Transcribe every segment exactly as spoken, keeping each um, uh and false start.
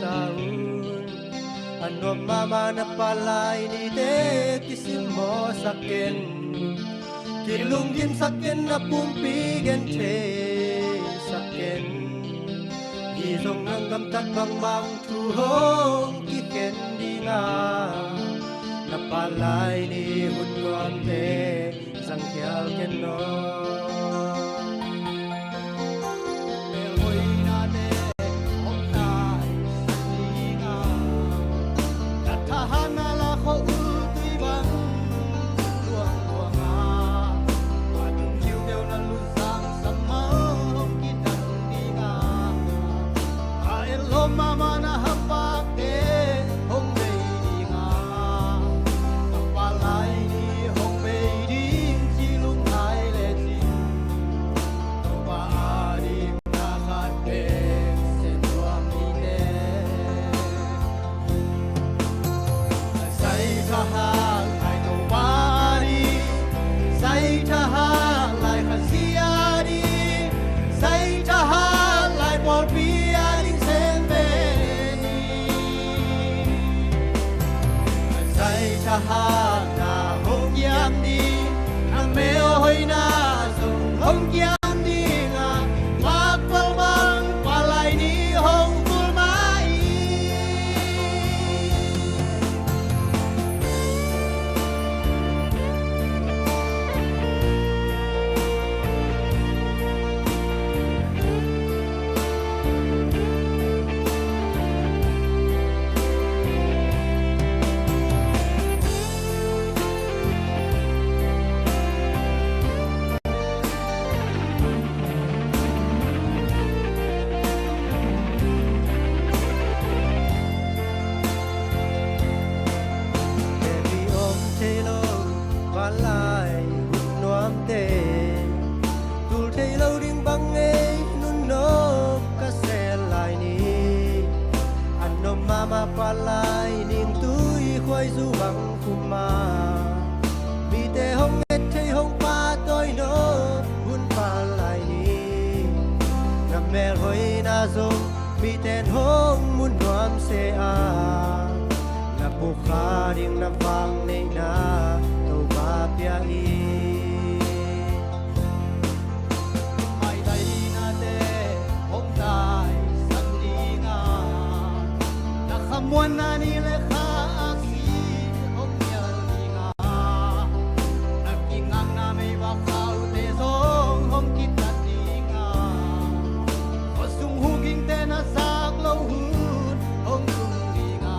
ta un. A nuam mahmah na palai nite kisimawhsak ken, kilunggimsak ken, na pumpi gentheisak ken. Hi zong nang gamtat bangbang thu hong kikhen ding a, na palai ni hun nuamte zangkhial ken aw. Melhoinate hong naisak ding a, na thahatna la khua-ul tui bang luangluang a, a tung kiuteu na luzang samal hong kidang ding a, a etlawm mahmah na hapakte hong bei ding a, a palai ni hong bei ding ci lungngai lecin, Topa ading na khat pen sem nuam nite. Sai thahat lai Topa ading, sai thahat lai Khazih ading, sai thahat lai pawlpi ading sem ve ni. Sai thahatna hong kiam ding, na melhoina zong hong kiam ding a, pakpal bang palai ni hong vul mah hi. Tepi om thei lo palai hun nuamte, tul thei lo ding bang ngei nunnom ka sel lai ni. A nuam mahmah palai ning tui khuaizu bang khuma, mite hong et thei hong pahtawi nop hun palai ni. Na melhoina zong miten hong mu nuam se a, na pukha ding na vangneihna Topa pia hi. Mailainate hong taisan ding a, na khamuanna ni le kha aksi hong nial ding a, na kingakna meivak khaute zong hong kitat ding a, khuasung hugingte na zak lo hun hong tung ding a,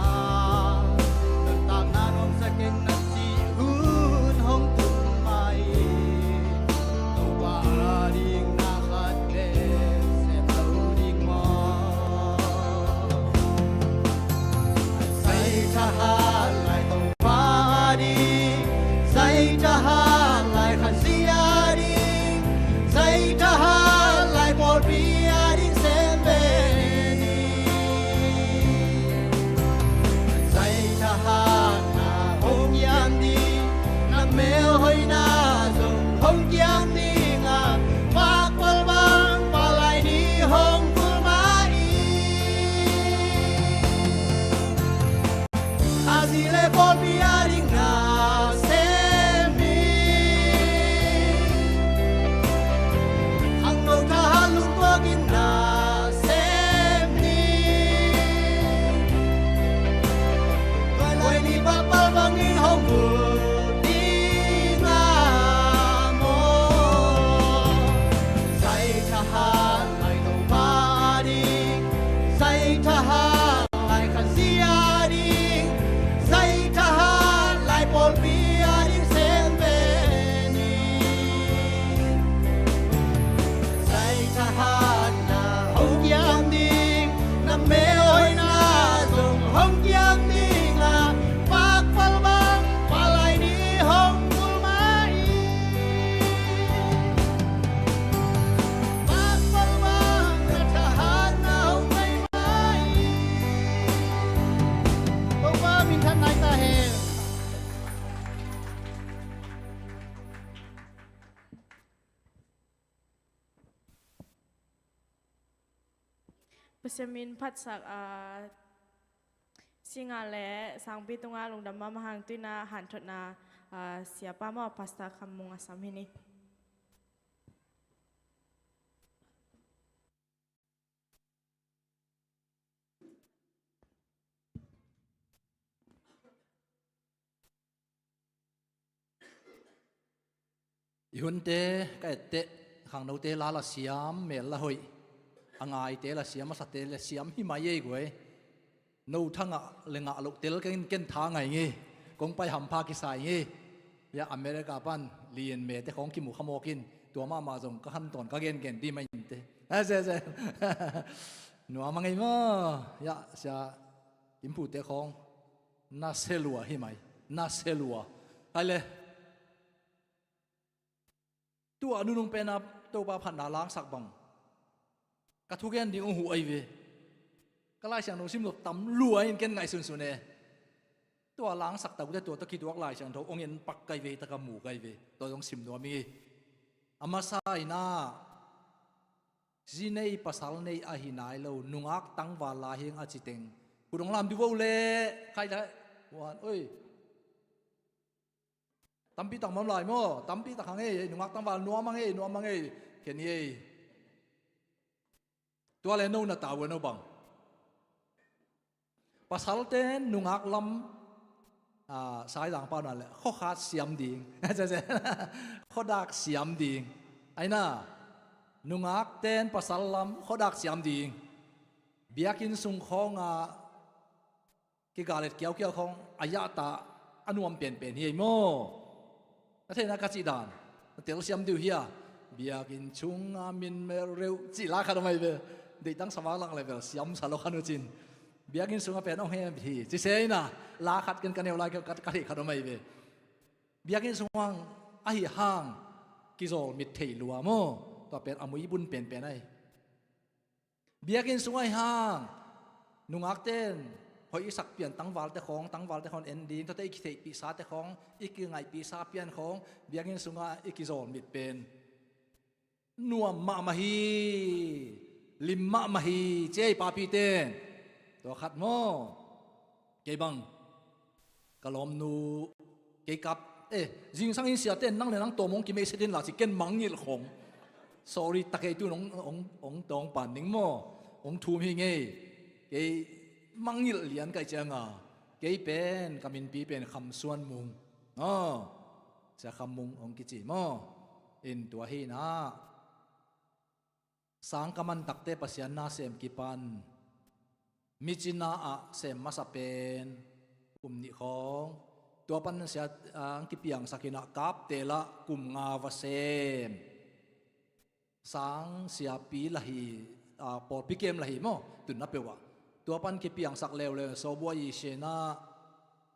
nuntakna nuamsa keng na cih hun hong tung mah hi. Topa ading na khat pen sem lo ding maw? Sai thahat lai Topa ading, sai thahat lai Khazih ading, sai thahat lai pawlpi ading sem ve ni. Sai thahatna hong kiam ding, na melhoina zong hong kiam ding a, pakpal bang palai ni hong vul mah hi. Khazih le pawlpi ading na sem ni. Khangno thahat lungtuak in na sem ni. Tua lai ni pakpal bangin hong vul ding a maw? Sai thahat lai Topa ading, sai thahat lai Khazih ading, sai thahat Pasian min phatsak, ah, Singa le Sangpi tunga lungdam mahmah hang, tu-in ah hanthotna, ah, siapa maw, Pastor Kham Mung a sam hi ni. I hunte ka etteh, khangnote la la siam, mel la hoih, a ngaite la siam, a sate la siam hi mai ei guai. No tha ngah le ngah loh tel keng, ken tha ngai nge. Kong pai hampha kisai nge. Ya America pan lian mete khawng kimu kha mawk in, tua mahmah zong ka han tawn ka gengen di mah inte. A se se. Nuam a ngei maw. Ya sia Kim Phu te khawng na se lua hi mai. Na se lua. Hai le. Tua nunung pen a Topa phatna langsak bang ka thugen ding uh huh ahi ve. Ka Lai Siangtho sim lo tam lua in ken ngaihsunsun e. Tua langsak tak uh te tua tawh kituak Lai Siangtho hong en pak kai ve, taka mu kai ve. Tua zong sim nuam ing ei. A masa in ah zi nei pasal nei ahi nai lo, nungak tangval lai hi ing a ci teng, khut hong lam dih vo le. Khai lai. Wan oi. Tampi tak mah om lai maw? Tampi tak hang ei, nungak tangval nuam hang ei, nuam hang ei. Khen hi ei. Tua le no na tau a no bang. Pasalte nungak lam, ah, Saizang pau na le khuakhat siam ding. Khuadak siam ding. Aina, nungak ten pasal lam khuadak siam ding. Biakinn sung khawng ah kigalet kiaukiau khawng a yahta a nuam penpen hi ei maw? A theihna ka cih dan na telsiam dih uh hia? Biakinn sungah min melh reuh cih la khat om ahi ve. Deihtang savak lak le bel siam sa lo khan uh cin. Biakinn sungah pen hong hem hi ci se ina, la khat ken ka neu lai ka, ka theih khat om ahi ve. Biakinn sungah ahi hang kizawlmit thei lua maw? Tua pen a mui bun penpen ahi. Biakinn sungah i hang nungakten hoih i sak pian tangvalte khawng, tangvalte khawng en ding, tuate i kitheihpihsate khawng, i kingaihpihsa pian khawng, biakinn sungah i kizawlmit pen nuam mahmah hi, lim mahmah hi, ci ei papiten. Tua khat maw? Kei bang ka lawmnu, kei kap, eh, zingsang in siate in nang le nang tawm hong kimeihset in la ci, ken mangngilh khong. Sorry, takei tun hong, hong, hong tawng pan ning maw? Hong thum hi ngei. Kei mangngilh lian kaih cianga kei pen ka minpi pen Kham Suan Mung. Aw, Sia Kham Mung hong kici maw? In tua hi na. Sang ka man takte Pasian na sem kipan, Myitkyina ah sem masa pen kum nih khawng. Tua pan sia, ah, kipiangsak in ah Kaptel ah kum nga va sem. Sang siapi la hi, ah, pawlpi kem la hi maw, tun na peuh ah. Tua pan kipiangsak leuleu Sawbuai Yishen ah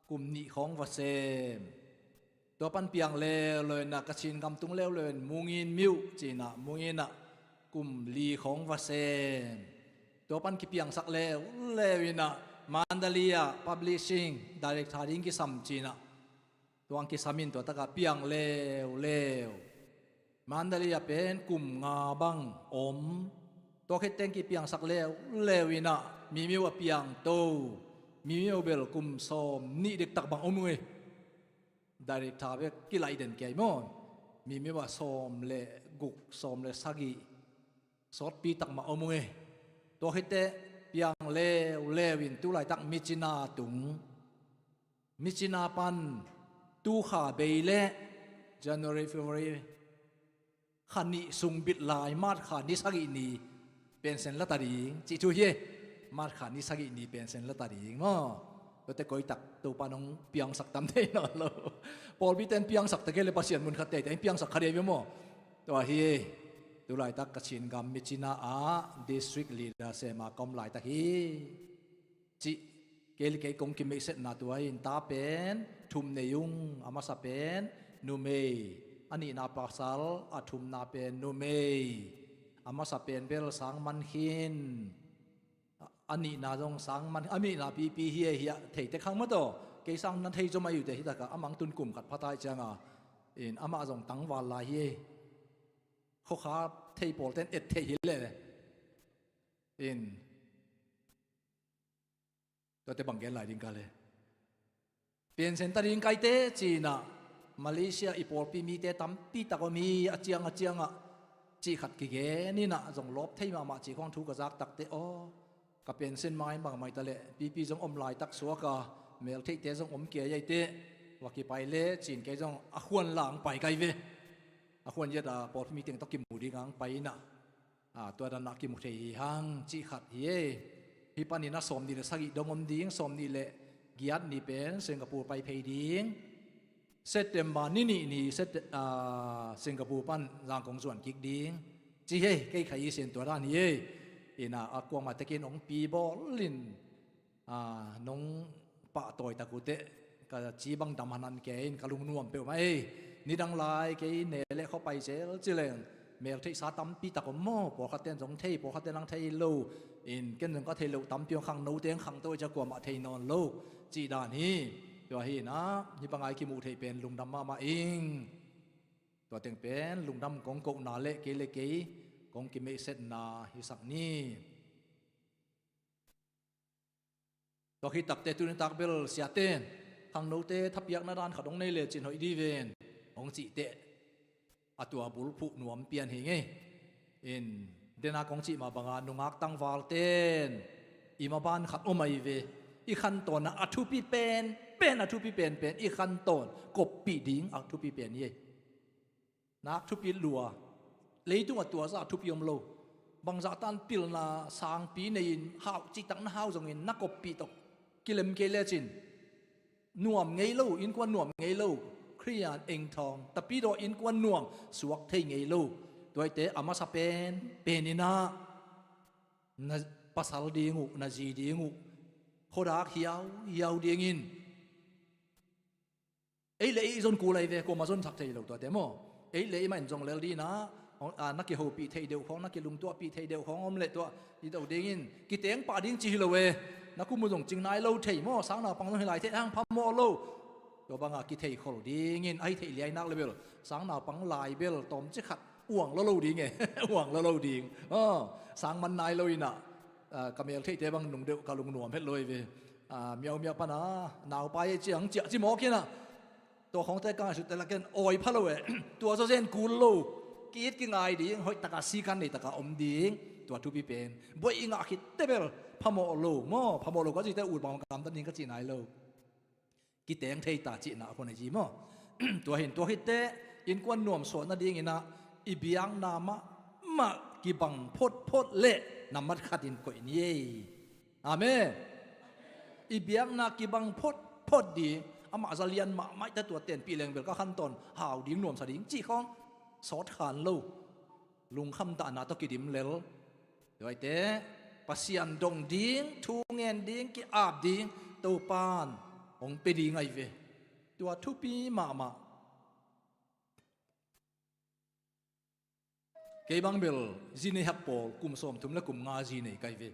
kum nih khawng va sem. Tua pan piang leuleu in ah Kachin gam tung leuleu in Mungin Myo ci-in ah, Mungin ah kum li khawng va sem. Tua pan kipiangsak leuleu in ah Mandalay ah publishing director ding kisam ci-in ah, tua hong kisam in tua takah piang leuleu. Mandalay ah pen kum nga bang om. Tua khit teng kipiangsak leuleu in ah Mimyo ah piangto. Mimyo bel kum sawm nih dektak bang om uh hi. Director bek kilaih den kei maw? Mimyo ah sawm le guk, sawm le sagih, sawtpi tak mah om uh hi. Tua khit teh piang leuleu in tu laitak Myitkyina tung. Myitkyina pan tu kha bei leh January, February, kha nih sung bit lai, March kha ni sagih ni pension la ta ding cih thu hi. March kha ni sagih ni pension la ta ding maw? Tuate koitak Topa in hong piangsak tam thei nawn lo. Pawlpite in piangsak ta kei leh Pasian mun khat teitei in piangsak kha ding hi ve maw? Tua hi. Tu laitak Kachin gam Myitkyina ah district leader sem a ka om laitak hi. Cih kei le kei kong kimeihsetna tua in ta pen thum nei ung. A masa pen numei, a nihna pasal, a thumna pen numei. A masa pen bel sang man khin, a, a nihna zong sang man, a nihna pipi hi ei hiah thei tek hang maw taw. Kei sang na thei zom ahi uh teh hi takah a mang tun kum khat pha tai cianga in amah zong tangval lai hi ei. Khokha thei pawlten et thei hi leh. In, Tuate bang gen lai ding ka le, pension ta ding kaite ci-in ah, Malaysia i pawlpi mite tampi tak om hi, a ciang a ciangah cih khat kigen in ah, zong lawp thei mahmah cih khawng thu ka zak takteh, aw, ka pension mai bang mai ta leh, pipi zong om laitak suak a, meltheihte zong om kei a, ahi teh va kipai le ci-in kei zong a khuan la ang pai kai ve. A khuan zet a pawlpi mi teng tawh kimu ding ang pai in ah, a, tua dan ah kimu thei hi hang cih khat hi ei. Hih panin ah sawmnih le sagih dong om ding, sawmnih le giat ni pen Singapore pai phei ding. September ni nih ni Sept-, a, Singapore pan Zangkong zuan kik ding ci hi ei. Kei khai i sen tua dan hi ei. In ah, a kuamah tekin hong pi bawl in, a, nong pahtawi tak uh teh, ka ci bang dam hanan kei in, ka lungnuam peuhmah ei. Nidang lai kei ne le khua pai zel ci leng, meltheihsa tampi tak om maw, pawlkhatte in zong thei, pawlkhatte in ang thei lo. In ken zong ka thei loh tampi om, khangnote in khangto ahih ciang kuamah thei nawn lo cih dan hi. Tua hi in ah, hih bang a i kimuh theih pen lungdam mahmah ing. Tua teng pen lungdam kong kohna le kei le kei kong kimeihsetna hisak ni. Tua khit takteh tuni tak bel siate in khangnote thapiakna dan khat hong nei lecin hoih ding ven hong cih teh, a tua bulphuh nuam pian hi ing ei. In, den a kong cih mah bang a, nungak tangvalte in i maban khat om ahi ve. I khantawn ah a thupi pen pen, a thupi pen pen i khantawn koppih ding a thupi pen hi ei. Nak thupi lua. Leitung a tua zah thupi om lo. Bangzah tan pilna sangpi nei-in hau, cihtak na hau zongin na koppih tawh kilem kei lecin nuam ngei lo, innkuan nuam ngei lo. Khristian engthawng, tapidaw innkuan nuam suak thei ngei lo. Tua ahih teh a masa pen pen in ah, na pasal ding uh, na zi ding uh khuadak hiauhiau dingin, ei le ei i zon kul ahi ve, kuamah zonsak thei lo tuate maw. Ei le ei mah in zong lel ding in ah, a, na kihopih theih deuh khawng, na kilungtuahpih theih deuh khawng om leh tua i do dingin, kiteng pah ding ci hi lo e. Na kum uh zong cing nai lo thei maw, sang naupang zong hi lai thei hang, phamawh lo. Tua bang a kitheikhol dingin, ahi theih liai nak le bel sang naupang lai bel tawmcik khat uang lua lo ding e. Uang lua lo ding. Aw, sang man nai lo in ah, a, ka meltheihte bang nung deuh ka lungnuam het lo ahi ve. A, miaumia pan a, naupai e ciang ciah ci mawk in ah, tua khawngte ka ngaihsut teh lak in awi pha lo e. Tua zawzen kul lo. Ki-it kingai ding, hoih tak a sikan nei tak a om ding. Tua thupi pen buai i ngah khit teh bel phamawh lo maw, phamawh lo ka cih teh ut bang kam ta ding ka cih nai lo. Kiteng thei ta cihna a khuan ahi ci maw. Tua hi in, tua khit teh innkuan nuam suah nading in ah i biakna mahmah kibang photphot leh nambat khat in koih ni ei. Amen. I biakna kibang photphot ding, amah za lian mahmah i ta, tua tenpih leng bel ka khantawn hau ding, nuamsa ding cih khawng sawt khan lo. Lungkham dahna tawh kidim lel. Tua ahih teh Pasian dong ding, thu ngen ding, ki-ap ding, Topa'n hong pia ding ahi ve. Tua thupi mahmah. Kei bang bel zi nei hak pawl kum sawmthum le kum nga zi nei ka hi ve.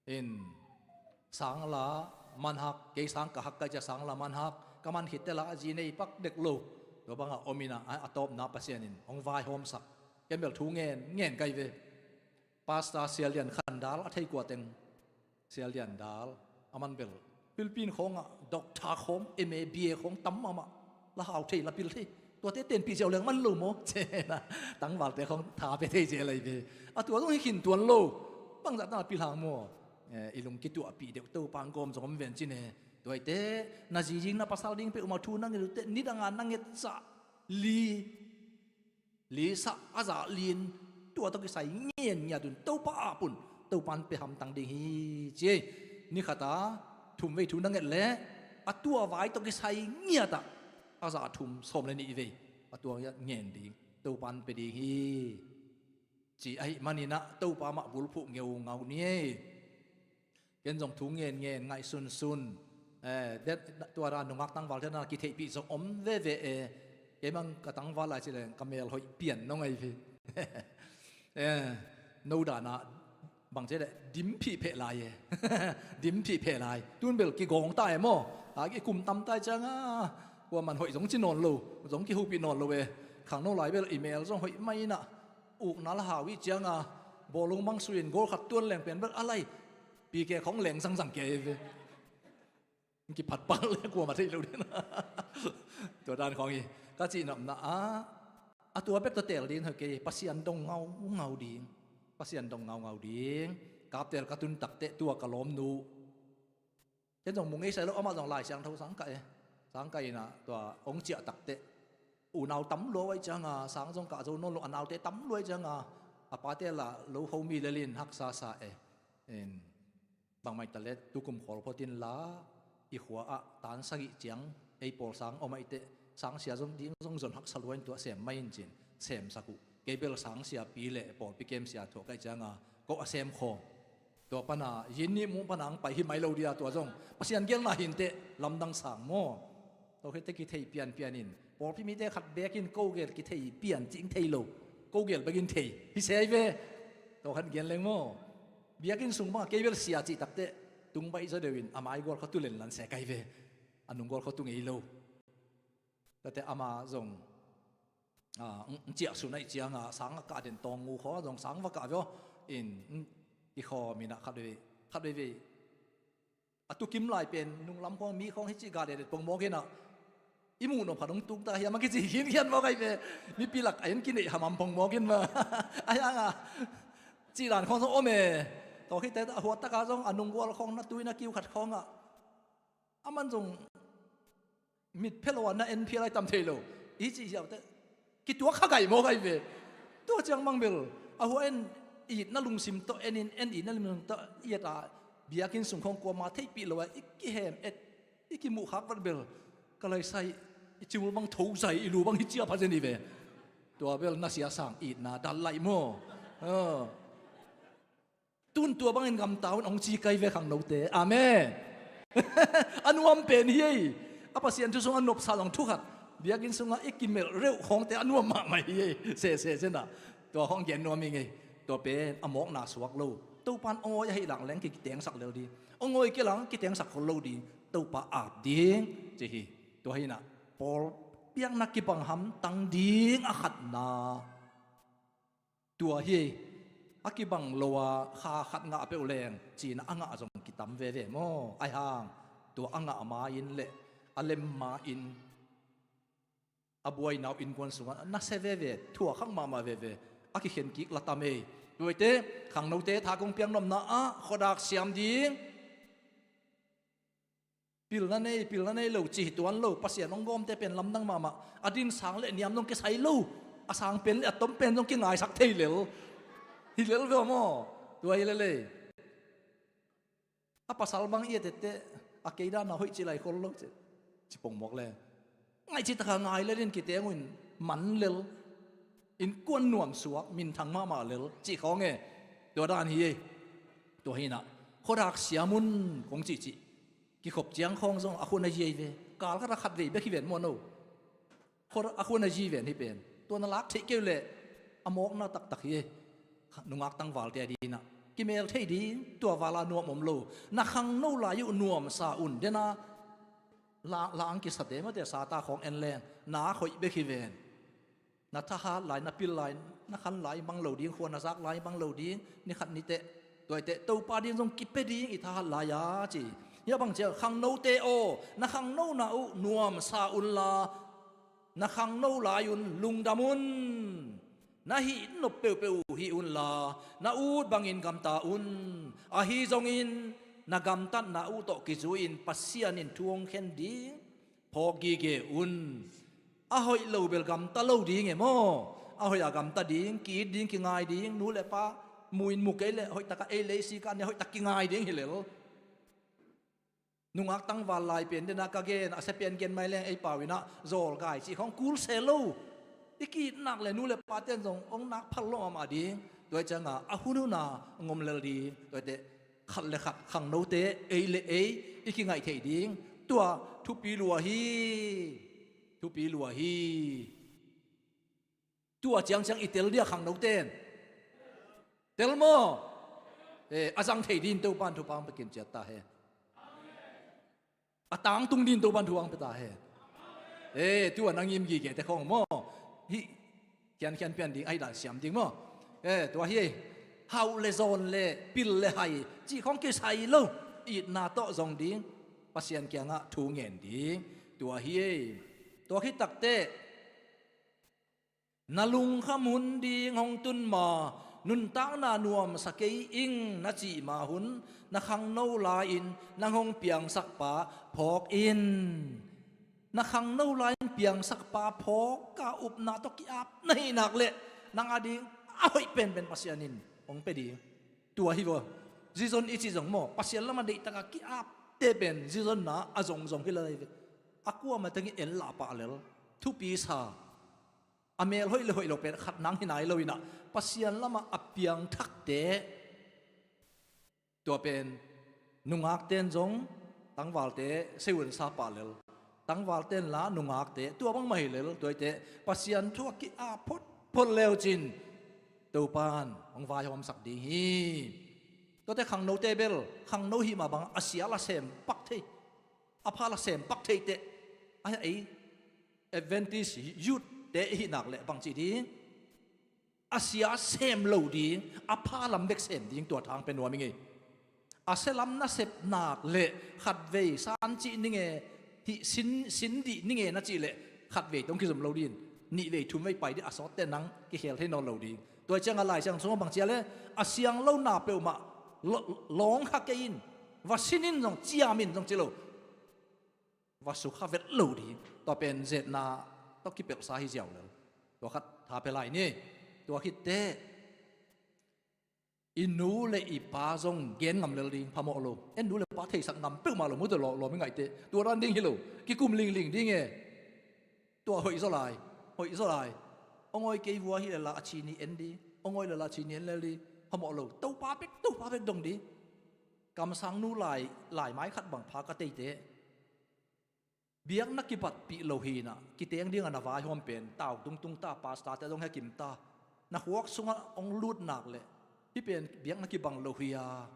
In, sang la man hak, kei sang ka hak ka hih ciang sang la man hak, ka man khit teh la zi nei pak dek lo. Tua bang a om in ah, a, a tawpna Pasian in hong vaihawmsak. Ken bel thu ngen ngen ka hi ve. Pastor Sia Lian Khan Dal, a thei kua teng, Sia Lian Dal, aman bel Philippines khawng ah doctor khawng, M A, B A khawng tam mahmah. La hau thei, la pil thei. Tuate tenpih ziau leng man lo maw. Cihna, tangvalte khawng tha pia thei zel ahi ve. A tua zong hi khin tuan lo. Bangzah tan a pil hang maw. Eh, i lung kituahpih deuh, Topa hong kawm zong om ven ci ne. Tua ahih teh na zi ding, na pasal ding peuhmah thu na nget uh teh, nidang a na nget zah li, li sah a zah li-in, tua tawh kisai ngiatngiat un, Topa ap un, Topa'n pia hamtang ding hi ci ei. Ni khat a thum vei thu na nget leh, a tua vai tawh kisai ngiat ah a zah thum sawm le nih vei a tua ngiat ngen ding, Topa'n pia ding hi. Ci ahih manin ah Topa mah bulphuh ngeungau ni ei. Ken zong thu ngen ngen, ngaihsunsun. Eh, det, tua dan nungak tangvalte na kitheihpih zong om veve e. Kei bang ka tangval lai ci leng ka mel hoih pian nong ahi ve. Eh, no dan a bang ci leh dim phih pheh lai e. Dim phih pheh lai. Tun bel kigawng ta e maw. A, i kum tam ta i ciang a, kuaman hoih zong ci nawn lo, zong kihupih nawn lo e. Khangno lai bel i mel zong hoih mah in ah, ukna la hau i ciang a, bawlung bang sui in goal khat tuan leng pen bel a lai Pi ke khong leng zangzang ke ve. Kiphat pal le kuamah thei lo ding. Tua dan khong hi. Ka cih nopna ah, a tua bek tawh teel ding hi kei, Pasian dong ngaungau ding. Pasian dong ngaungau ding. Kapteel ka tun takteh tua ka lawmnu, ken zong mu ngei sai lo, amah zong Lai Siangtho sang kah e. Sang kah inah tua hong ciah takteh unau tam lua uh ahih cianga, sang zong kah zo nawn lo, a naute tam lua ahih cianga, a pate lah lo ho mi lelin haksa sa e. Bangmah hi ta leh tukum khawl phot inla, i khua ah tan sagih ciang ei pawl sang om ahih teh, sangsia zong ding zong zon haksa lua in, tua sem mai in ci-in semsak uh. Kei bel sangsia pi le pawlpi kem sia thuah ka hih cianga ko a sem khawm. Tua pana yin nih mung pana ang pai hi mai lo dia, tua zong Pasian gelna hi inteh, lamdang sang maw. Tua khit teh kithei pianpian in, pawlpi mite khat beek in ko gel kithei pian cih thei lo, ko gel bekin thei hi se hi ve. Tua khat gen leng maw. Biakinn sung bangah kei bel sia cih takteh, tung baih zaw deuh in a mai gual khua tu lenlan se ka hi ve. A nung gual khua tu ngei lo. Tate ama zong, ah, ng, ng ciah sun ahih cianga sang a kah den tawng ngu khawng zong sang va kah veo. In, mm, i khawm inah khat vei, khat vei vei. A tukim lai pen nunglam khawng mi khawng hi cih gah dedet pongmawk inah, i muh nop khat hong tung ta hiam a kici khinkhian mawk ahi ve. Mipi lak a en kineih hamham pongmawk in ma. Ahi hanga cih dan khawng zong om e. Tua khit teh a huattaka zong a nung gual khawng na tui na kiu khat khawngah, aman zong mit phe lo a na en phial ai tam thei lo. I cih hiau teh kituak kha gai mawk ahi ve. Tua ciang bang bel a hua en, itna lungsim tawh en in, en itna lungsim tawh i et a, biakinn sung khawng kuama theihpih lo a i kihem et, i kimuh khak vat bel ka laisai, i cimul bang tho zai, i lu bang hi cia pha zen hi ve. Tua bel na sia sang itna dal laih maw. Tun tua bangin gamta un hong ci kai ve khangnote. Amen. A nuam pen hi ei. A Pasian thu sungah nopsa zong thu khat, biakinn sungah i kimelh reuh khawngte a nuam mahmah hi ei. Sese zenah tua khawng gen nuam hi ngei. Tua pen a mawkna suak lo. Topan aw ngawi ahih lang leng ki, kitengsak lel ding. Aw ngawi kei lang kitengsak khol lo ding. Topa ap ding ci hi. Tua hinah pawl biakna kibang hamtang ding a khatna. Tua hi, a kibang lo a kha khat ngah peuh leng cina a ngah zong kitam veve maw? Aihang tua a ngah ma-in le a lem ma-in a buaina uh innkuan sungah nasia veve, thuakhak mahmah veve. A kikhen kik la tam ei. Tuaite khangnote tha kong piak nopna ah khuadak siam ding. Pilna nei, pilna nei lo ci hi tuan lo, Pasian hong gawmte pen lamdang mahmah. A din sang le niam zong kisai lo, a sang pen le a tom pen zong kingaisak thei lel. Hi lel ve maw? Tua hi lel ei. A pasal bang i et etteh a kei dana hoih ci lai khol lo ci, ci pongmawk le. Ngaih ci taka ngai lel in kiteng uh in man lel. Innkuan nuamsuak, minthang mahmah lel cih khawng e. Tua dan hi ei. Tua hinah khuadak siam un kong cihcih. Kikhop ciang khawng zong a khua na ziai ve. Kal khat a khat vei bek hi ven maw no. Khua, a khua na zi ven hi pen. Tua na lak theih kei uh leh a mawkna taktak hi ei. Nungak tangvalte a dinah kimel thei ding, tua vala nuam om lo. Na khangno lai uh nuamsa un dena la, la ang kisate mate sata khawng en leng na khoih bek hi ven. Na thahat lai, na pil lai, na khan lai bang lo ding, khua na zak lai bang lo ding, ni khat ni teh. Tuaiteh Topa ding zong kipia ding i thahat lai a ci. Hia bang cia khangnote aw, na khangnona uh nuamsa unla, na khangno lai un lungdam un. Na hih nop peuhpeuh uh hih unla, na ut bangin gamta un. Ahi zongin na gamtatna uh tawh kizui-in Pasian in thu hong khen ding phawk gige un. A hoih lo bel gamta lo ding e maw? A hoih a gamta ding, ki-it ding, kingai ding, nu le pa mu in mu kei leh hoih taka ei leisi ka nia hoih tak kingai ding hi lel. Nungak tangval lai pen dena ka gen, a sia pian gen mai leng ei pau inah zawlgai cih khawng kul se lo. I ki-it nak le nu le pa ten zong hong nak phal lawh mahmah ding. Tua hi cianga a hun huna ngom lel ding. Tuaiteh khat le khat khangnote ei le ei i kingaih theih ding. Tua thupi lua hi. Thupi lua hi. Tua ciangciang i tel dia khangnoten? Tel maw? Eh, a zang thei din Topan thupha hong pia kimciat ta hen. A tangtung din Topan thupha hong pia ta hen. Eh, tua na ngim gige te khawng maw? Hih khiankhian pian ding ahi dan siam ding maw? Eh, tua hi ei. hauh le zawn le pil le hai cih khawng kisai lo, itna tawh zong ding, Pasian kiangah thu ngen ding. Tua hi ei. Tua khit takteh na lungkham hun ding hong tun ma, nuntakna nuamsa kei ing na cih ma hun, na khangno lai-in nang hong piangsakpa phawk in. Na khangno lai-in piangsakpa phawk ka upna tawh ki-ap na hih nak leh nang ading a hoih penpen Pasian in hong pia ding. Tua hi vaw. Zizon i cih zong maw, Pasian lamah deihtakah ki-apte pen zizonna a zongzong hi lai ve. A kuamah tengin en lah pah lel, thupi sa, a mel hoih le hoih lo pen khat nang hi nai lo inah, Pasian lamah a piangthakte, tua pen nungakten zong tangvalte seihun sa pah lel, tangvalten la nungakte tua bangmah hi lel, tuaite Pasian thu a ki-ap photphot leucin Topan hong vaihawmsak ding hi. Tuate khangnote bel khangno hih mah bang a sia la sem pak thei, a pha la sem pak thei teh. A hi ei Adventist youth te i hih nak leh bangci ding, a sia sem lo ding, a pha lam bek sem ding, tua thang pe nuam i ngei. A sia lam na sep nak leh khatvei san cih ni nge, hih sin, sin dih ni nge na cih leh khatvei tawh kizom lo ding, nihvei thumvei pai dih, a sawtte nang kikhel thei nawn lo ding. Tua ciangah Lai Siangtho sungah bangci a leh, a siang lona peuhmah lo-, lawng kha kei in, va sin in zong, ciam in zong ci lo, va sukha vet lo ding. Tua pen zetna tawh kipelhsa hi ziau lel. Tua khat tha pe lai ni. Tua khit teh i nu le i pa zong gen ngam lel ding, phamawh lo. En nu le pa theisak ngam peuhmah lo, mu teh lawm, lawm i ngaih teh. Tua dan ding hi lo. Kikum lingling ding e. Tua hoih zaw lai, hoih zaw lai. Hong awi kei vua hi lel a, a ci ni en ding. Hong awi lel a, a ci ni en lel ding. Phamawh lo. Topa bek, Topa bek dong ding. Kamsang nu lai, lai mai khat bang pha ka tei teh. Biakna kipatpih lo hi inah, kiteng dingah na vaihawm pen tau tungtung ta, pastor te zong he kim ta. Na khuak sungah hong lut nak leh, hih pen biakna kibang lo hi a,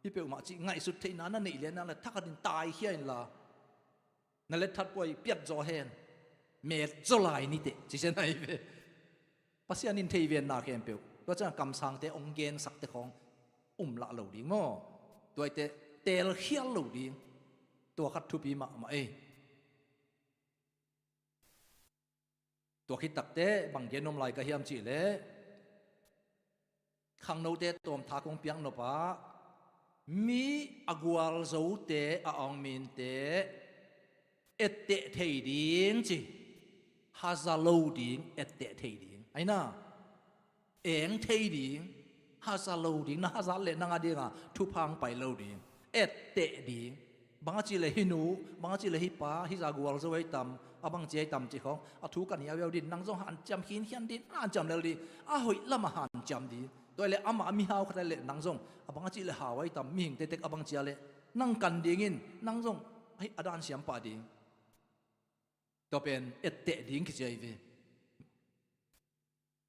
hih peuhmah cih ngaihsut theihna na neih lian nak leh, thakhatin taikhia inla, na letthat puai piat zaw hen, met zaw lai ni teh, ci sia nai ve. Pasian in thei ven na khempeuh. Tua ciangah kamsangte hong gensak te khawng um lah lo ding maw. Tuaite telkhial lo ding. Tua khat thupi mahmah ei. Tua khit takteh bang gen nuam lai ka hiam cih leh, khangnote tawmtha kong piak nop ah, mi a gualzote a awng minte etteh thei ding ci. Haza lo ding, etteh thei ding. Aina, eng thei ding, haza lo ding, na haza leh nang a dingah thupha hong pai lo ding. Etteh ding. Bang a cih leh hih nu, bang a cih leh hih pa, hih zah gualzo ahi tam, a bangci ahi tam cih khawng, a thu kan hiauhiau ding, nang zong hanciam khinkhian ding, hanciam lel ding, a hoih lamah hanciam ding. Tua leh amah a mihau khat a leh nang zong, a bang a cih leh hau ahi tam, mihing tektek a bangci a leh, nang kan dingin, nang zong, ahi, a dan siam pah ding. Tua pen etteh ding kici ahi ve.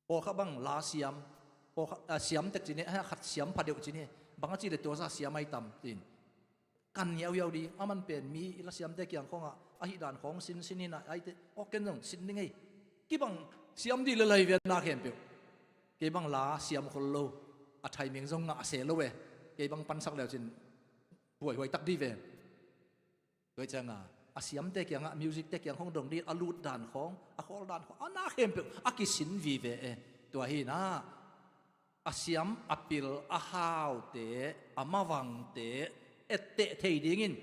Pawlkhat bang la siam, pawlkhat, a, siam tek ci ni, a, khat siam pha deuh ci ni, bang a cih leh tua zah siam ahi tam, ci-in. Kan hiauhiau ding, a man pen mi i la siamte kiang khawngah, ahi dan khawng sin, sin hi inah, ahi teh, aw ken zong sin ding ei. Kibang siam dih lel ahi ve na khempeuh. Kei bang la siam khol lo, a timing zong ngah se lo e. Kei bang pansak leucin, huaihuai tak dih ve. Tua hi ciangah, a siamte kiangah, music te kiang khawng dong dih, a lut dan khawng, a khawl dan khawng, a na khempeuh a kisin vive e. Tua hi inah, a siam, a pil, a haute, a mavangte etteh thei dingin,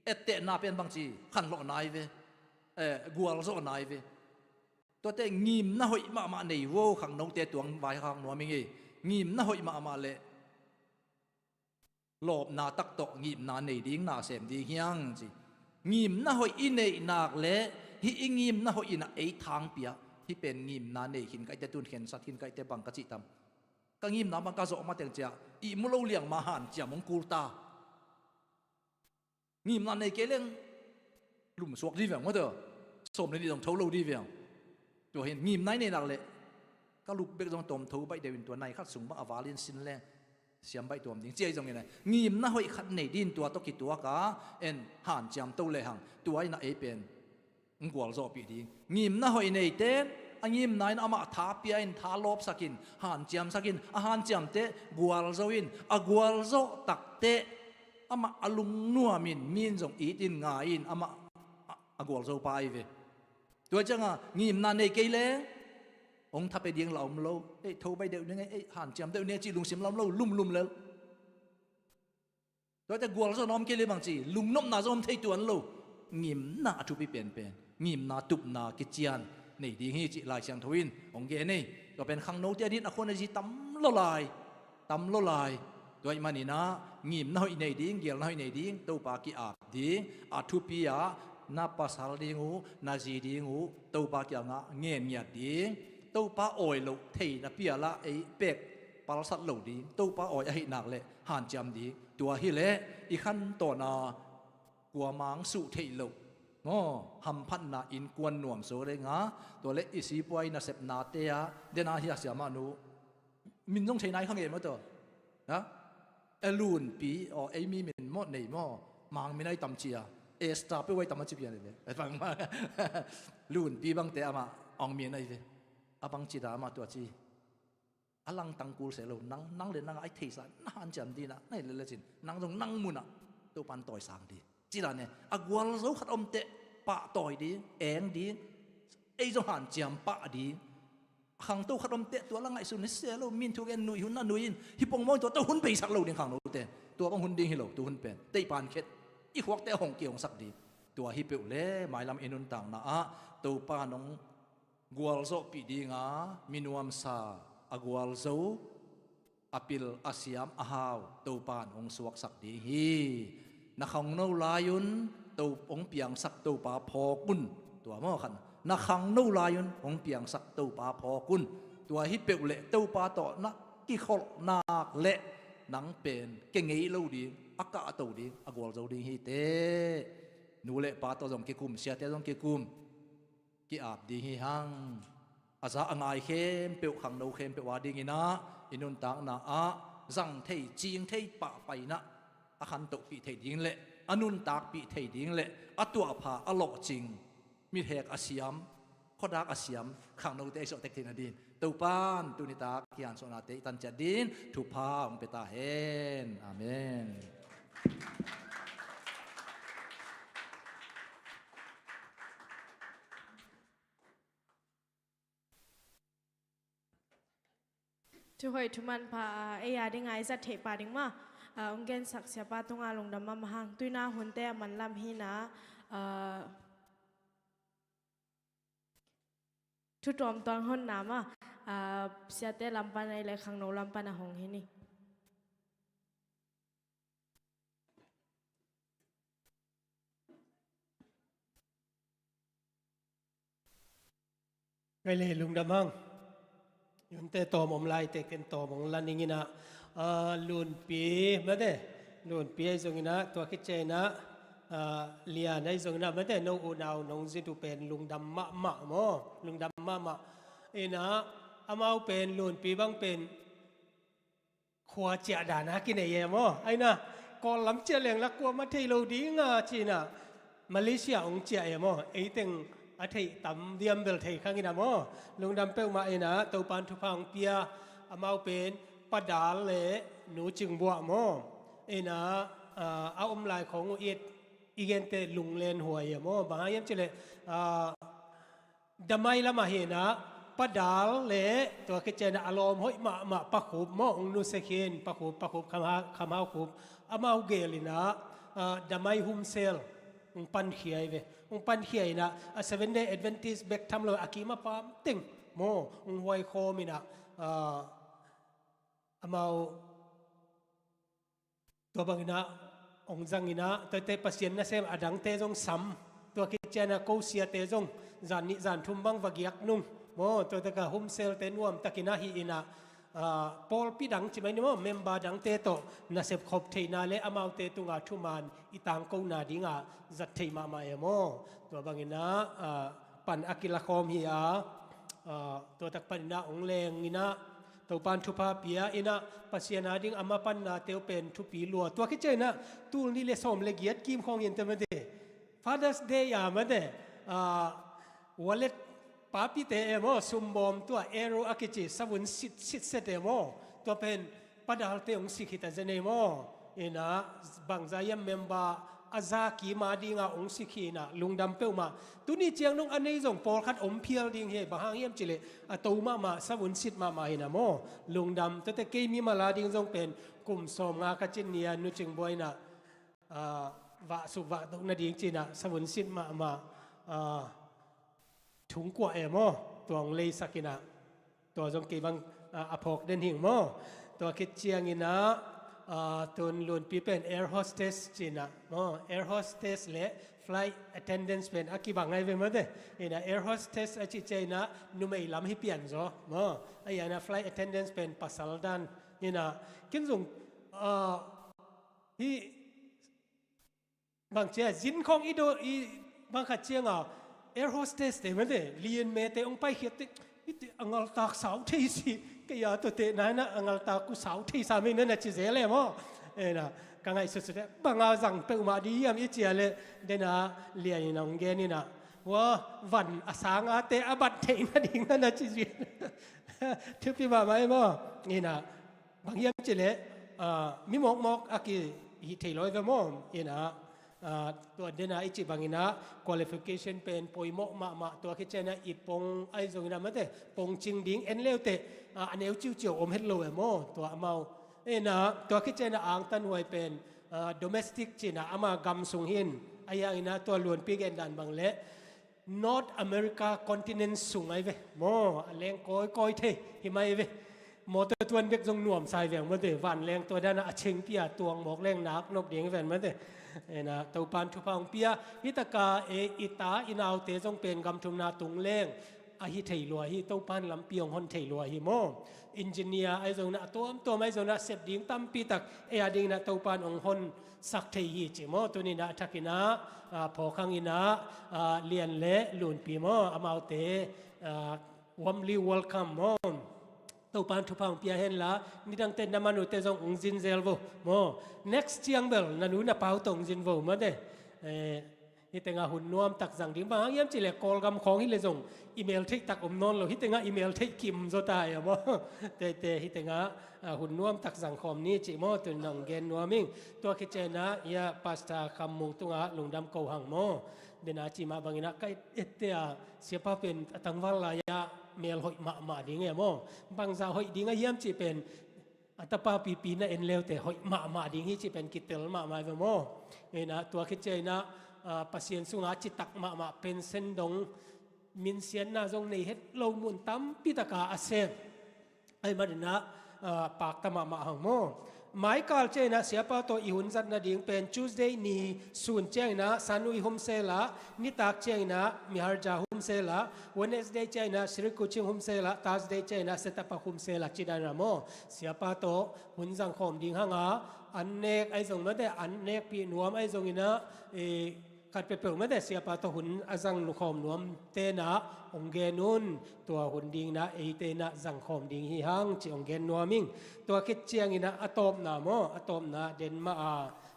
ettehna pen bangci, khanlawh nai ve, eh, gualzawh nai ve. Tuate ngimna hoih mahmah nei vo, khangnote tuang vaihawm nuam i ngei. Ngimna hoih mahmah leh lawpna tak tawh ngimna nei ding, na sem ding hiang ci. Ngimna hoih i neih nak leh hih i ngimna hoih inah ei thang pia. Hih pen ngimna nei khin ka hih teh, tun khensat khin ka hih teh, bang ka cih tam. Ka ngimna bang ka zawh mateng ciah, ihmu lo liang mah hanciam hong kul ta. Ngimna nei kei leng lumsuak dih veng maw teh. Sawm le nih zong tho lo dih veng. Tua hi-in ngimna i neih nak leh ka lup bek zong tawm tho baih deuh in, tua nai khat sung bang a val in sin leng siam baih tuam ding ci ahi zongin, ngimna hoih khat nei ding, tua tawh kituak a, en hanciam to lehang, tua inah ei pen hong gualzawhpih ding. Ngimna hoih neite, A ngimna in amah tha pia in, tha lawpsak in, hanciamsak in, a hanciamte gualzo in, a gualzawh takte amah a lungnuam in, mi in zong it in, ngai in, amah a, a gualzo pa ahi ve. Tua cianga ngimna nei kei le hong thapia ding la om lo. Ei, tho bai deuh ning ei, hanciam deuh ning ei cih lungsim la om lo, lumlum lel. Tuate gualzawhna om kei le bang ci, lungnopna zong om thei tuan lo. Ngimna a thupi penpen, ngimna tupna kician nei ding hi cih Lai Siangtho in hong gen ei. Tua pen khangnote a dingin a khuan a zi tam lua lai, tam lua lai. Tua ahih maninah ngimna hoih nei ding, gialna hoih nei ding, Topa ki-ap ding, a thupi ah na pasal ding uh, na zi ding uh Topa kiangah ngen ngiat ding. Topa awi loh thei na pialah ei pek palsat lo ding, Topa awi ahih nak leh hanciam ding. Tua hileh i khantawn a kuamang suh theih loh maw, hamphatna innkuan nuam so ding a, tua leh i sipuai nasepnate ah dena hi a siamah nu min zong thei nai kha ngei maw tua? Ha? E Lunpi aw, ei mi min maw nei maw? Mang min ahi tam cia. Esther peuh ahi tam a ci pian ve. Lunpi bangte amah ong min ahi ve. A bang ci dah amah tua ci. A langtang kul se lo, nang, nang le nang a i theisa na hanciam dinah na hi lelecin nang zong nang munah Topan tawisang di. Ci dan e, a gualzo khat omteh pahtawi ding, eng ding, ei zong hanciam pah ding. A khangto khat omteh tua la ngaihsun hi se lo, min thu gen nuih hun na nuih in, hi pongmawng tua to hun beisak lo ding khangnote. Tua bang hun ding hi lo, tu hun pen. Teipan khet, i khuakte a hong kihongsak ding. Tua hi peuh le, mailam i nuntakna ah, Topa nong gualzawhpih dinga, minuamsa a gualzo, a pil a siam a hau Topan hong suaksak ding hi. Na khangno lai-un To hong piangsak Topa phawk un. Tua maw khan. Na khangno lai-un hong piangsak Topa phawk un. Tua hi peuh leh Topa tawh na kikholh nak leh nang pen kengei lo ding, a kahto ding, a gualzo ding hi te. Nu le pa tawh zong kikum, siate zong kikum. Ki-ap ding hi hang. A za a ngai khempeuh, khangno khempeuh a dinginah i nuntakna ah zang thei, cing thei pahpainah a khantohpih thei ding le a nuntakpih thei ding le a tuahpha a lawhcing, mithek a siam, khuadak a siam khangnote i suah tek theihna din Topan tunitak kiansuahnate i tanciat din thupha hong pia ta hen. Amen. Thuhoih thuman pha, a, ei a ding a i zat theih pah ding mah, a, hong gensak siapa tungah lungdam mahmah hang. Tuina hunte a manlam hinah, a, thu tuamtuam honna mah, a, siate lam pan a i le khangno lam pan a hong hi ni. Kei le lungdam hang. Yunte tawm om lai te ken tawm hong la ning inah, a, Lunpi mate, Lunpi ahi zong inah, tua khit ciang inah, a, Lian ahi zong inah mate, no unau nong zit uh pen lungdam mahmah maw, lungdam mahmah. Inah amau pen Lunpi bang pen khua ciah dana kinei e maw? Aina, Kawl lam ciah leng la kuamah thei lo dinga cina Malaysia hong ciah e maw? Eiteng a theih tam diam bel thei khang ina maw? Lungdam peuhmah ina, Topan thupha hong pia, amau pen Pa Dal le Nu Cing Buah maw? Ina, a, a om lai khong uh it i gente lunglen huai e maw? Bang hang hiam cileh, a, Damai lamah hinah, Pa Dal le tua khit cianah a lawm hoih mahmah Pa Khup maw, hong nusia khin, Pa Khup, Pa Khup, Kham Hau, Kham Hau Khup. Amau gel inah, ah, Damai Humsel hong pankhia hi ve. Hong pankhia inah, a Seven Day Adventist bek tham lo a kim a pam teng maw, hong huai khawm inah, ah, amau Tua banginah hong zanginah tuate Pasian nasem a dangte zong sam. Tua khit cianah ko siate zong zan nih zan thum bang va giak nung maw, tuate ka humselte nuamtakin ahi inah, ah, pawlpi dang cimai ni maw, member dangte tawh nasep khop theihna le amaute tunga thuman i tangkona dinga zat thei mahmah e maw? Tua banginah, ah, pan a kilakhawm hi a, ah, tuatak paninah hong lenginah Topan thupha pia inah Pasian a ding a mapannate uh pen thupi lua. Tua khit cianah tul nih le sawm le giat kim khawng in te mate, Father's Day a mate, ah, wallet Papite e maw, sumbawm tua arrow a kici savun sit sit set e maw, tua pen padalte hong sik hita zen e maw. Ina bangza hiam member a za kima dinga hong sik hi ina lungdam peuhmah. Tuni ciang nung a nei zong pawlkhat om phial ding hi, bang hang hiam cileh a to mahmah, savun sit mahmah hi ina maw. Lungdam, tuate kei mimal a ding zong pen kum sawmnga ka cin ni a Nu Cing Buai ina, ah, vah suk vah tok nading cina savun sit mahmah, ah, thungkuah e maw, tua hong leisak ina, tua zong kei bang, ah, a phawk den hing maw. Tua khit ciang ina, ah, tun Lunpi pen air hostess cina maw, air hostess le flight attendants pen a kibang ai ve maw te. Ina air hostess a cih ciang ina numei lam hi pian zaw maw. A ina flight attendants pen pasal dan ina kin zong, ah, hi bang cia zin khawng i do i bang khat cianga air hostess te mate lian mete hong paikhiat te, i te a ngaltak sau thei si, kei a tuate nana a ngaltak ku sau thei sa mei nana ci zel e maw. Ena ka ngaihsutsut e, banga zang peuhmah di hiam i cia le dena lian ina hong gen ina, hua van a sangate a bat theih nading nana ci zel. Thupi mahmah e maw. Ina bang hiam cileh, ah, mi mawkmawk a kihih thei lawi ve maw. Ina, ah, tua dena i cih bangina qualification pen poimawh mahmah, tua khit ciana i pong ahi zongina mate pongcing ding en leuteh, ah, a neu ciuciau om het lo e maw. Tua amau ina tua khit ciana angtan huai pen, ah, domestic cina ama gam sung hin, a hiangina tua Luanpi gen dan bang leh North America continent sung ahi ve maw, a leng kawikawi thei hi mai ve. Mawtaw tuan bek zong nuam sai veng mate, vanleng tua dana a chengpia tuang mawk leng nak nop ding ven mate. Ena Topan thupha hong pia, hitaka e i ta i naute zong pen gam thumna tung leng a hi thei lua hi, Topan lampi hong hon thei lua hi maw. Engineer ahi zongna a tuamtuam ahi zongna sep ding tampi tak e a dingna Topan hong hon sak thei hi ci maw. Tunina a thakina, ah, phawkhangina, ah, Lian le Lunpi maw, amaute, ah, warmly welcome maw. Topan thupha hong pia henla nidangte na manute zong hong zin zel vo maw. Next ciang bel na nu na pau tawh hong zin vo mate. Eh, hitenga hun nuam tak zang ding bang hang hiam cileh Kawlgam khawng hileh zong i mel theih tak om nawn lo, hitenga i mel theih kim zaw ta e maw. Teite hitenga, ah, hun nuam tak zang khawm ni cih maw, tun nang gen nuam ing. Tua khit ciana ia Pastor Kham Mung tunga lungdam ko hang maw. Dena cih mah bangina ka et, ette a siapa pen a tangval lai-a mel hoih mahmah ding e maw. Bangza hoih ding a hiam cih pen a tapa pipi na en leute hoih mahmah ding hi cih pen kitel mahmah ve maw. Ina tua khit ciana, ah, Pasian sunga citak mahmah pensen dong minsiatna zong nei het lo mun tampi taka a sem. Ahi manina, ah, pakta mahmah hang maw. Maikal ciana siapa tawh i hun zat nading pen Tuesday ni sun ciangina Sanui humsela, nitak ciangina Miharja humsela, Wednesday ciangina Sri Kuching humsela, Thursday ciangina Setapak humsela cidana maw. Siapa tawh hun zang khawm ding hanga an nek ahi zong mate, an nekpih nuam ahi zongina, eh, khat peuhpeuh mate siapa tawh hun a zang nukhawm nuam tena hong gen un. Tua hun dingna eitena zang khawm ding hi hang ci hong gen nuam ing. Tua khit ciangina a tawpna maw, a tawpna Denmark a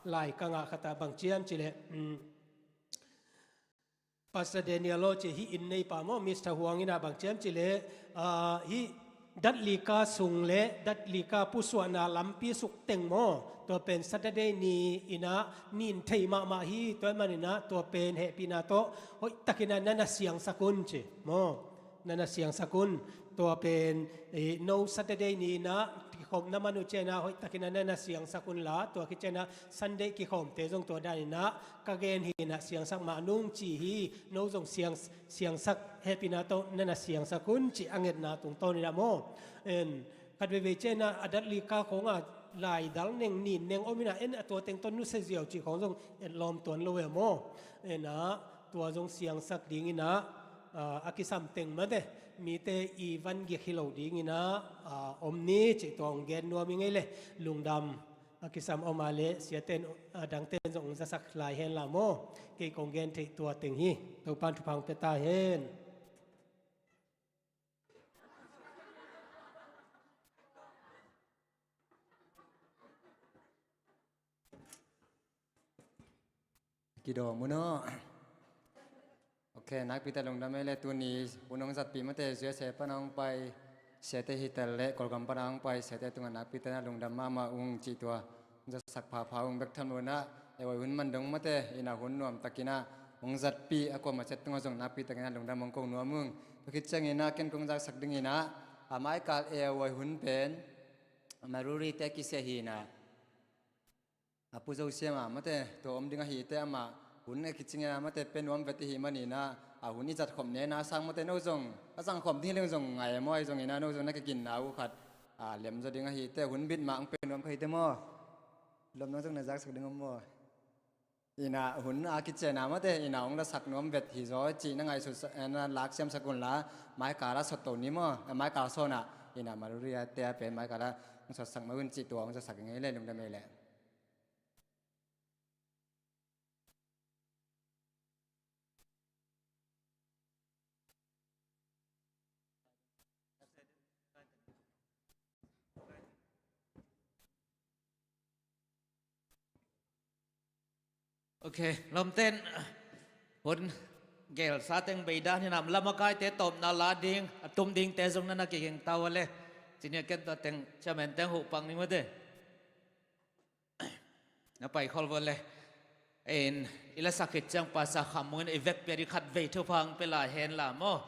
laikanga khata bang ciam cileh, um, Pastor Daniel aw ci hi inn neipa maw, Mister Huang ina bang ciam cileh, ah, hi datlika sung le datlika pusuahna lampi suk teng maw. Tua pen Saturday ni ina nin thei mahmah hi, tua manina tua pen hehpihna tawh hoihtakina nana siangsak un ci maw. Nana siangsak un. Tua pen, eh, no Saturday ni ina kikhawm na man uh ciana hoihtakina nana siangsak unla, tua khit ciana Sunday kikhawmte zong tua danina ka gen hina siangsak mah nung ci hi. No zong siang siangsak hehpihna tawh nana siangsak un ci a ngetna tungtawn ina maw. En, khat veivei ciana a datlika khawnga laidal neng nin neng om ina en a tua teng tawh nusia ziau ci khawng zong etlawm tuan lo e maw. Ena tua zong siangsak dingina, ah, a kisam teng mate mite i van gik hi lo dingina, ah, om ni ci tua hong gen nuam i ngei le lungdam. A kisam om a le siaten, a dangten zong hong zasak lai hen la maw. Kei kong gen theih tua teng hi. Topan thupha hong pia ta hen. Kidawm un aw. Khe nakpi tak lungdam ei le, tuni hun hong zatpih mate, U S A pan hong pai siate hitel le Kawlgam pan hong pai siate tungah nakpi tak na lungdam mahmah ung cih tua hong zatsak phapha ung bek tham lo inah, ei, hun man dong mate, inah hun nuamtakinah hong zatpih a kuamah ciat tungah zong nakpi takinah lungdam hong ko nuam ung. Tua khit cianginah ken kong zaksak dinginah, a maikal ei, hun pen Maruri te kisia hinah, a Pu Zo Siam a mate tua om ding ahi te, amah hun a kicingin a mate pe nuam vet ihi maninah, a hun i zat khop nena sang mate no zong a zang khop ding hi leng zong ngai a maw, ahi zonginah no zong na kiginna uh khat a lem zaw ding ahi te, hun bit mah ang pe nuam kha hi te maw? Lom no zong na zaksak ding om maw? Inah hun a kician a mate inah hong lasak nuam vet hi zaw cih na ngaihsut sa-, eh, na lak siamsak unla, maikal a sot to ni maw? Eh, maikal sawnah inah Maruri a te a pen maikal a hong sotsak mah un cih tua hong zatsak ing ei le, lungdam ei le. Ok, lawmten hun gelsa teng bei dan hinam, lamakaite tawpna la ding, a tum dingte zong na na kiging ta uh a le. Cinia ken tua teng chairman teng huh pak ni mate. Na pai khol vua le. In, i lasak khit ciang Pastor Kham Mung in i vekpi a ding khat vei thupha hong pia lai hen la maw?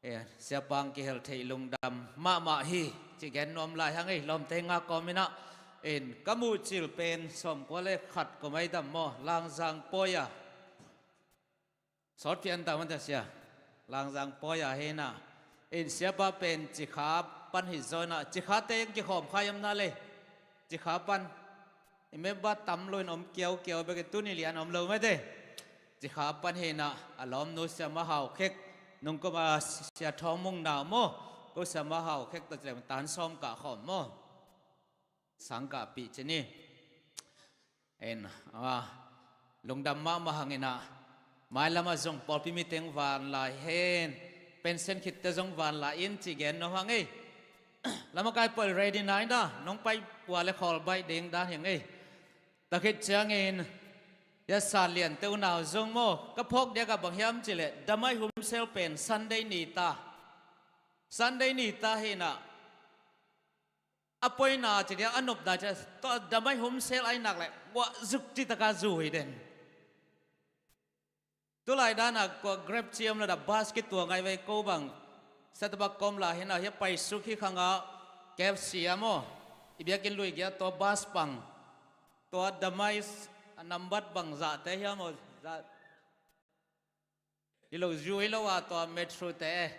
Eh, siapa hong kihel theih lungdam mahmah hi, ci gen nuam lai hang ei, lawmte nga kawm inah. In, ka muhcil pen sawmkua le khat kum ei dam maw, Langzang pawi a. Sawt pian ta man ta sia. Langzang pawi a hinah. In siapa pen Cikha pan hi zaw inah. Cikhate in kikhawm khai om na le. Cikha pan. I member tam lo in om kiaukiau bek in tuni lian om lo mate. Cikha pan hinah. A lawmnu Sia Ma Hau Khek. Nungkum a Sia Thawng Mung nau maw. Ko Sia Ma Hau Khek ta cilem tan sawm kah khawm maw. Sangkahpih ci ni. En, ah, lungdam mahmah hang inah. Mailamah zong pawlpi miteng van lai hen. Pension khitte zong van lai in ci gen nuam hang ei. Lamakai pawl ready na inah, nong pai ua le khawl baih ding dan hi ing ei. Tua khit ciangin, hia Sa Lian te unau zong maw, ka phawk diakah bang hiam cih leh, damai humsel pen Sunday ni ta. Sunday ni ta hinah. A poina ci dia, a nopna ci dia, tua damai humsel ai nak leh, guah zuk ci taka zu hi den. Tulai dana kua Grab ciam la da bus kituang ai vei ko bang. Setbak kom la hina hia paisuk hi khanga K F C a maw. I biakinn lui gia tua bus pang. Tua damai s-, a nambat bang zahte hia maw, zah. Hi lo, zu hi lo a tua metro te.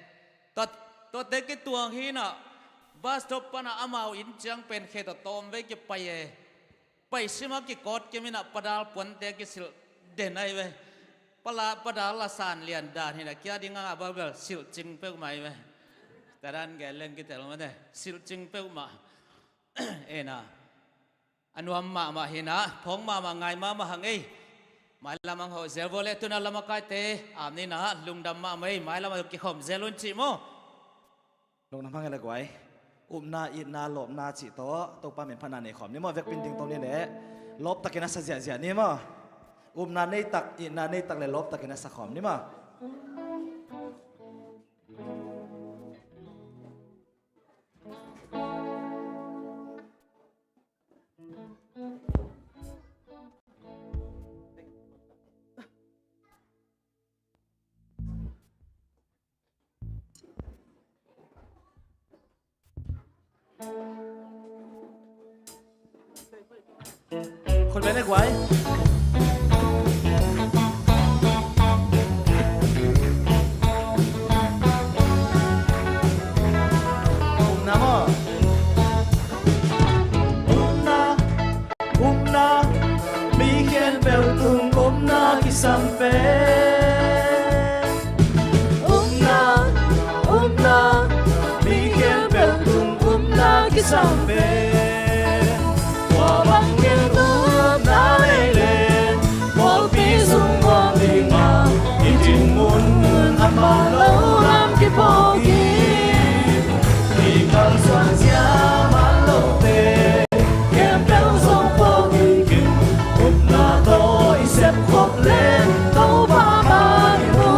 Tua, tuate kituang hina, bus stop pana amau inn ciang pen khe tua tawm vei kipai e. Pai sima kikawt kimina padal puante kisilh den ai ve. Pala, padal la san lian dan hina kia ding a babel silh cing peuhmah ai ve. Tadan geleng kitel mate. Silh cing peuhmah. Ena. A nuam mahmah hina, phawng mahmah ngai mahmah hang ei. Mailam ang hawh zel vua le tuna lamakaite, am nina, lungdam mahmah ei, mailam ang kikhawm zel un cih maw. Lungdam hang ei le guai. Upna, itna, lawpna cih tawh, Topa min phatna nei khawm ni maw, vekpin ding tawh ni le. Lawptakin a sa ziahziah ni maw. Upna neitak, itna neitak le lawptakin a sa khawm ni maw. Khut beng le guai. Upna maw. Upna, upna, mi khempeuh tung upna kisam pen. Upna, upna, mi khempeuh tung upna kisam pen. Tua bangin upna nei leng, pawlpi sung muang ding a, i dinmun a man lo lam kiphawk hi. I kalsuan zia man lote khempeuh zong phawk hi khin, upna tawh i sep khop leng, Topa mah i mu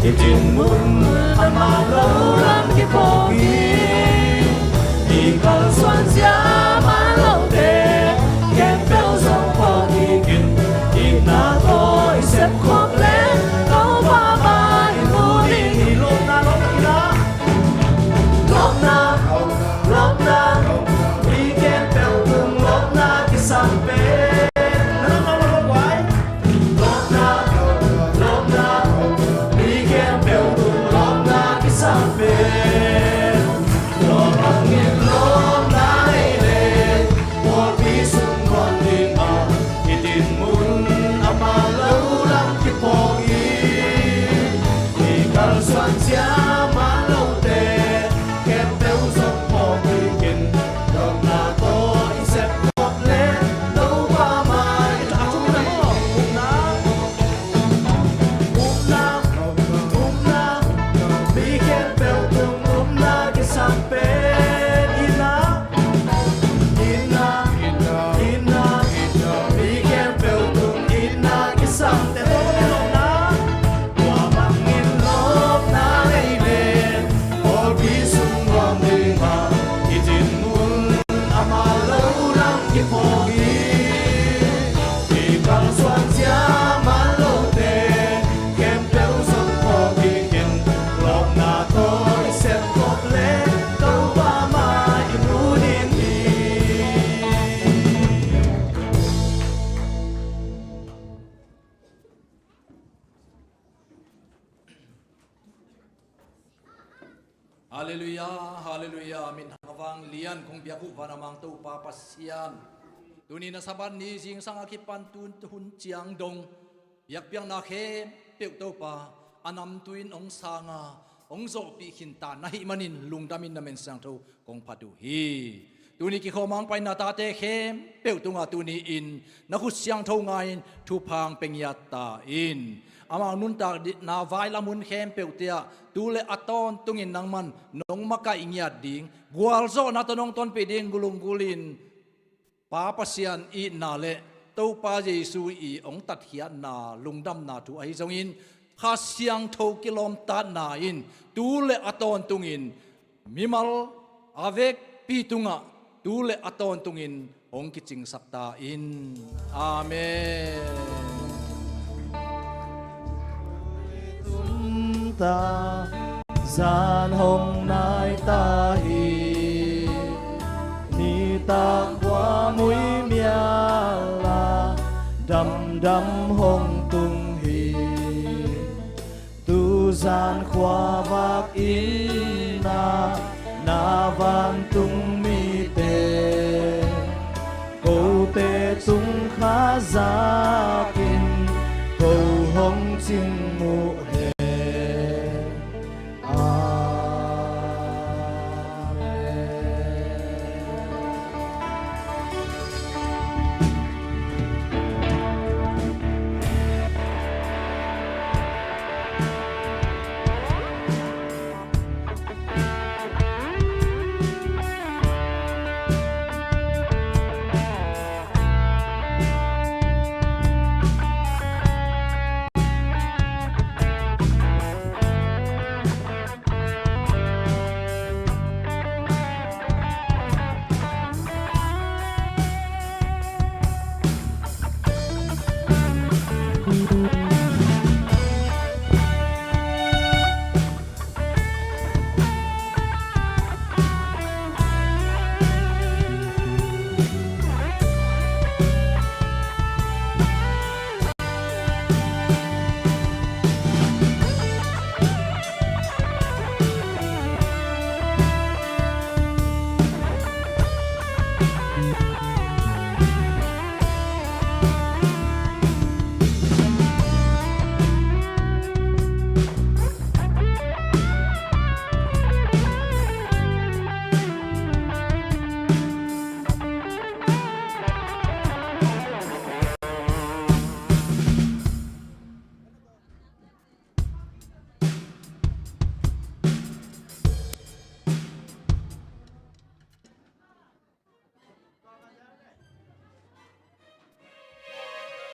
I dinmun ama lo lam kiphawk hi. I kalsuan sia man lote khempeuh zong phawk kik in. Itna tawh i sepkhop le Topa mai mu ding hi. Lawpna, lawpna, lawpna, lawpna, mi khempeuh tung lawpna kisam pen. Na lawpna, lawpna, lawpna, mi khempeuh tung lawpna kisam pen. Tua bangin lawpna nei le pawlpi sung ngawn ding a, i dinmun ama lo lam kiphawk hi. I kalsuan sia man lote khempeuh zong phawk kik in. Lawpna tawh i sepkhop le Topa mai. Upna, upna, upna, mi khempeuh tung upna kisam pen. Itna, itna, itna, mi khempeuh tung itna kisam pen. Tua bangin lawpna nei le pawlpi sung ngawn ding a, i dinmun ama lo lam kiphawk hi. I kalsuan sia man lote khempeuh zong phawk kik in. Lawpna tawh i sepkhop le Topa mai i mu ding hi. Halleluiah, halleluiah. Minthang a vang lian kong biak uh van a mang Topa Pasian, tuni na Sabbath ni zingsang a kipan tu hun ciang dong biakpiakna khempeuh Topa, a namtui in hong sang a, hong zawhpih khinta na hih manin lungdam in na min siangtho kong phat uh hi. Tuni kikhawm a hong paina tate khempeuh tungah tuni in na khut siangtho ngai in thupha hong pia ngiat ta in. Amau nuntak dihna vai lam hun khempeuhte ah tu le a tawntungin nangman nong makaih ngiat ding, gualzawhna tawh nong tonpih ding lunggulh in. Pa Pasian itna le Topa Jesu i hong tatkhiatna lungdamna thu ahi zongin, Kha Siangtho kilawmtatna in tu le a tawntungin mimal a vekpi tungah tu le a tawntungin hong kicingsak ta in. Amen. Tumta zan hong nai ta hi. Nitak khua mui mial a damdam hong tung hi. Tuzan khuavak inn ah na vantung mite, kote tung Kha za